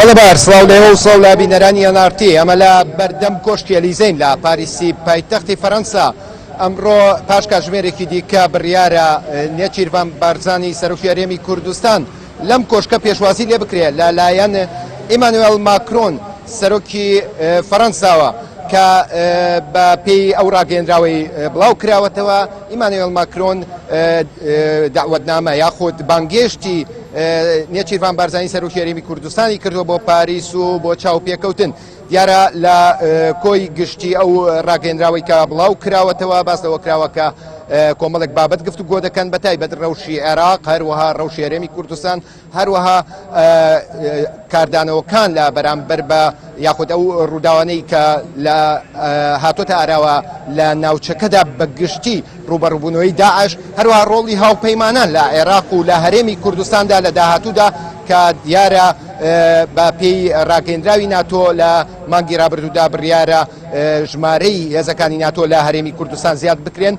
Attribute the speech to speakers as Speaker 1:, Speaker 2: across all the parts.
Speaker 1: بەڵێ بەهار، سڵاو لە ئێوە و سڵاو لە بینەرانی ئێن ئاڕ تی. ئەمە لە بەردەم کۆشکی ئەلیزەین لە پاریسی پایتەختی فەرەنسا. ئەمڕۆ پاش کاتژمێرێکی دیکە بڕیارە نێچیرڤان بارزانی سەرۆکی هەرێمی کوردستان لەم کۆشکە پێشوازی لێ بکرێت لە لایەن ئیمانوێل ماکرۆن سەرۆکی فەرەنساوە کە بە پێی ئەو ڕاگەیەنراوەی بڵاو کراوەتەوە ئیمانوێل ماکرۆن دەعوەتنامە یاخود بانگێشتی نێچیرڤان بارزانی سەرۆکی هەرێمی کوردستانی کردووە بۆ پاریس و بۆ چاوپێکەوتن. دیارە لە کۆی گشتی ئەو ڕاگەیەنراوەی کە بڵاو کراوەتەوە باس لەوە کراوە کە کۆمەڵێک بابەت گفتوگۆ دەکەن بە تایبەت ڕەوشی عێراق هەروەها ڕەوشی هەرێمی کوردستان هەروەها کاردانەوەکان لە بەرامبەر بە یاخود ئەو ڕووداوانەی کە لە هاتۆتە ئاراوە لە ناوچەکەدا بە گشتی ڕووبەڕووبوونەوەی داعش، هەروەها ڕۆڵی هاوپەیمانان لە عێراق و لە هەرێمی کوردستاندا لە داهاتوودا کە دیارە بە پێی ڕاگەیەندراوی ناتۆ لە مانگی ڕابردوودا بڕیارە ژمارەی هێزەکانی ناتۆ لە هەرێمی کوردستان زیاد بکرێن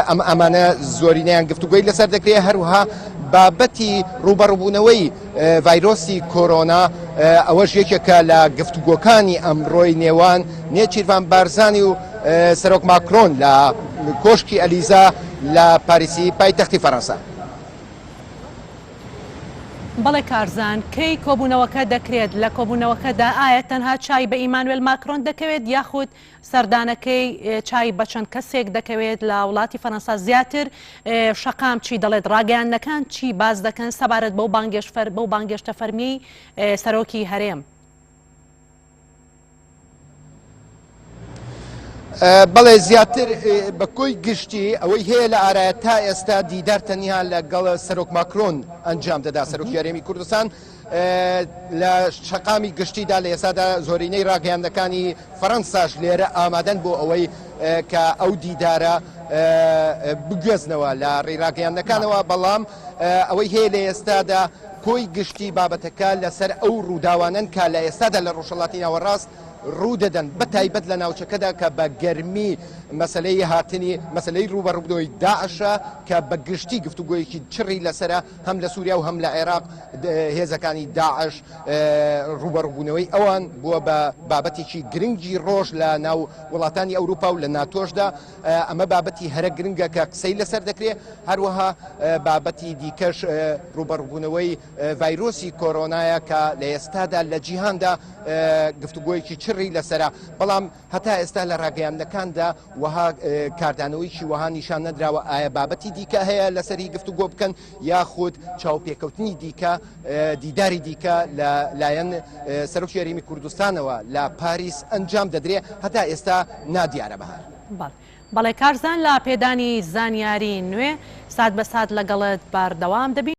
Speaker 1: ئەم ئەمانە زۆرینەیان گفتوگۆی لەسەر دەکرێت هەروەها بابەتی ڕووبەڕووبوونەوەی ڤایرۆسی کۆرۆنا ئەوەش یەکێکە لە گفتوگۆکانی ئەمڕۆی نێوان نێچیرڤان بارزانی و سەرۆک ماکرۆن لە کۆشکی ئەلیزا لە پاریسی پایتەختی فەرەنسا.
Speaker 2: بەڵێ کارزان، کەی کۆبوونەوەکە دەکرێت؟ لە کۆبوونەوەکەدا ئایا تەنها چای بە ئیمانوێل ماکرۆن دەکەوێت یاخود سەردانەکەی چای بە چەند کەسێک دەکەوێت لە وڵاتی فەرەنسا؟ زیاتر شەقام چی دەڵێت؟ ڕاگەیاندنەکان چی باس دەکەن سەبارەت بەو بانگێشتە فەرمیەی سەرۆکی هەرێم؟
Speaker 1: بەڵێ زیاتر بە کۆی گشتی ئەوەی هەیە لە ئارایە تا ئێستا دیدار تەنیا لەگەڵ سەرۆک ماکرۆن ئەنجام دەدا سەرۆکی هەرێمی کوردستان لە شەقامی گشتیدا لە ئێستادا زۆرینەی ڕاگەیاندەکانی فەرەنساش لێرە ئامادەن بۆ ئەوەی کە ئەو دیدارە بگوێزنەوە لە ڕێی ڕاگەیاندەکانەوە بەڵام ئەوەی هەیە لە ئێستادا کۆی گشتی بابەتەکە لەسەر ئەو ڕووداوانەن کە لە ئێستادا لە ڕۆژهەڵاتی ناوەڕاست ڕوودەدەن بە تایبەت لە ناوچەکەدا کە بە گەرمی مەسەلەی هاتنی مەسەلەی ڕووبەڕووبوونەوەی داعشە کە بە گشتی گفتوگۆیەکی چڕی لەسەرە هەم لە سووریا و هەم لە عێراق هێزەکانی داعش ڕووبەڕووبوونەوەی ئەوان بووە بە بابەتێکی گرنگی ڕۆژ لە ناو وڵاتانی ئەوروپا و لە ناتۆشدا ئەمە بابەتی هەرە گرنگە کە قسەی لەسەر دەکرێت، هەروەها بابەتی دیکەش ڕووبەڕووبوونەوەی ڤایرۆسی کۆرۆنایە کە لە ئێستادا لە جیهاندا گفتوگۆیەکی چڕی لەسەرە، بەڵام هەتا ئێستا لە ڕاگەیاندنەکاندا وەها کاردانەوەیەکی وەها نیشان نەدراوە ئایا بابەتی دیکە هەیە لەسەری گفتوگۆ بکەن یاخود چاوپێکەوتنی دیکە دیداری دیکە لە لایەن سەرۆکی هەرێمی کوردستانەوە لە پاریس ئەنجام دەدرێ هەتا ئێستا نادیارە بەهار.
Speaker 2: بەڵێ کارزان لە پێدانی زانیاری نوێ سات بە سات لەگەڵت بەردەوام دەبین.